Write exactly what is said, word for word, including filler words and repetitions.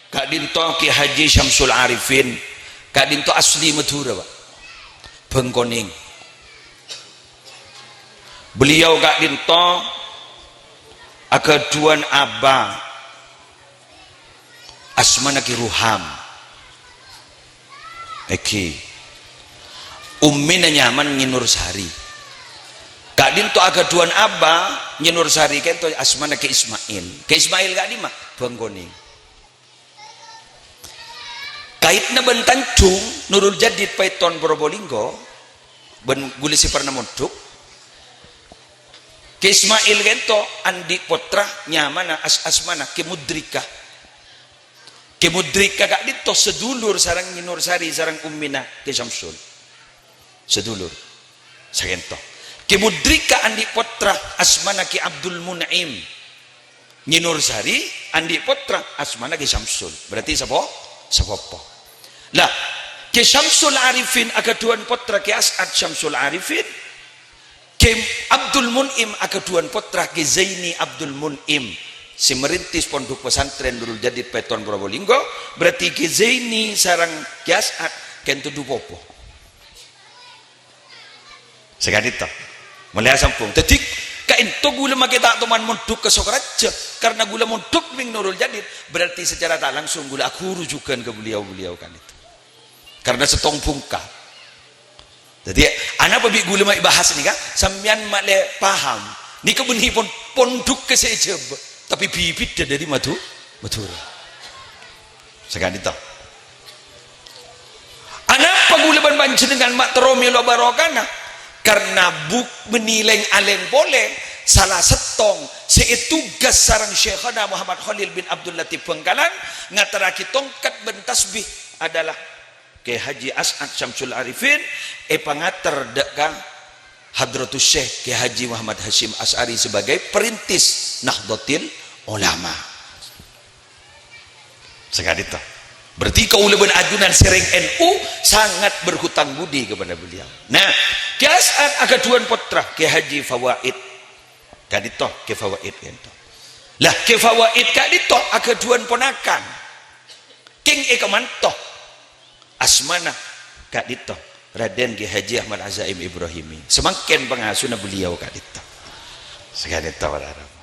Ka'dinto Kiai Haji Syamsul Arifin, ka'dinto asli Madhurâ, Pak. Bhângkonèng. Beliau ka'dinto aghâdhuwân abah, asmana Ki Ruham. Èngghi. Ummina nyamana Nyi Nursari. Ka'dinto aghâdhuwân abah, Nyi Nursari ka'dinto asmana Ki Ismail. Ki Ismail ka'dimma? Bhângkonèng. Kaitna bân Tanjung, Nurul Jadid Paiton Probolinggo, bân ghulâ sè parna mondhuk. Ki Ismail ka'dinto andi' pottra nyamana as-, asmana Ki Mudrika. Ki Mudrika ka'dinto sadulur sareng Nyi Nursari sareng ummina Ki Syamsul. Sadulur. Saka'dinto. Ki Mudrika andi' pottra asmana Ki Abdul Mun'im. Nyi Nursari andi' pottra asmana Ki Syamsul. Berarti sapo-, sapopo. Lah, Ki Syamsul Arifin aghâdhuwân pottra Ki As'ad Syamsul Arifin. Ki Abdul Mun'im aghâdhuwân pottra Ki Zaini Abdul Mun'im sè merintis Pondhuk Pesantren Nurul Jadid Paiton Probolinggo. Berarti Ki Zaini sareng Ki As'ad ka'dinto du popo. Saka'dinto. Molaè sambung. Dhâddhi, ka'dinto ghulâ makè ta' toman mondhuk ka Sokaraja, karna ghulâ mondhuk neng Nurul Jadid, berarti secara tak langsung ghulâ aghuru jhughân ka beliau-beliau ka'dinto. Karna sèttong bhungka. Dhâddhi, anapa bi' ghulâ ma' èbahas nèka? Sampèyan ma' lè paham. Nèka bânnè pon-, pondhuk sè è Jhâbâ, tapè bibidhâ dhâri Madhu-, Madhurâ. Saka'dinto. Anapa ghulâ bân panjhennengan ma' terro mèlo barokana? Karna bu-, bânnè lèng-alèng polè, sala sèttong sè ètugas sareng Syaikhona Muhammad Khalil bin Abdul Latif Bhângkalan ngaterraghi tongkat bân tasbih adalah Kiai Haji As'ad Syamsul Arifin èpangater dâ' ka Hadratus Syekh Kiai Haji Muhammad Hasyim Asy'ari sebagai perintis Nahdlatul Ulama. Saka'dinto. Berarti kaulâ bân ajunan sèrèng N U sangat berhutang budi kepada beliau. Nah, Kiai As'ad aghâdhuwân pottra, Kiai Haji Fawaid. Ka'dinto, Kiai Fawaid ka'dinto. Lah, Kiai Fawaid ka'dinto aghâdhuwân ponakan. Kèng è ka'dinto. Asmana ka'dinto, Raden Kiai Haji Ahmad Azaim Ibrahimi. Samangkèn pangasona beliau ka'dinto. Saka'dinto, para rabu.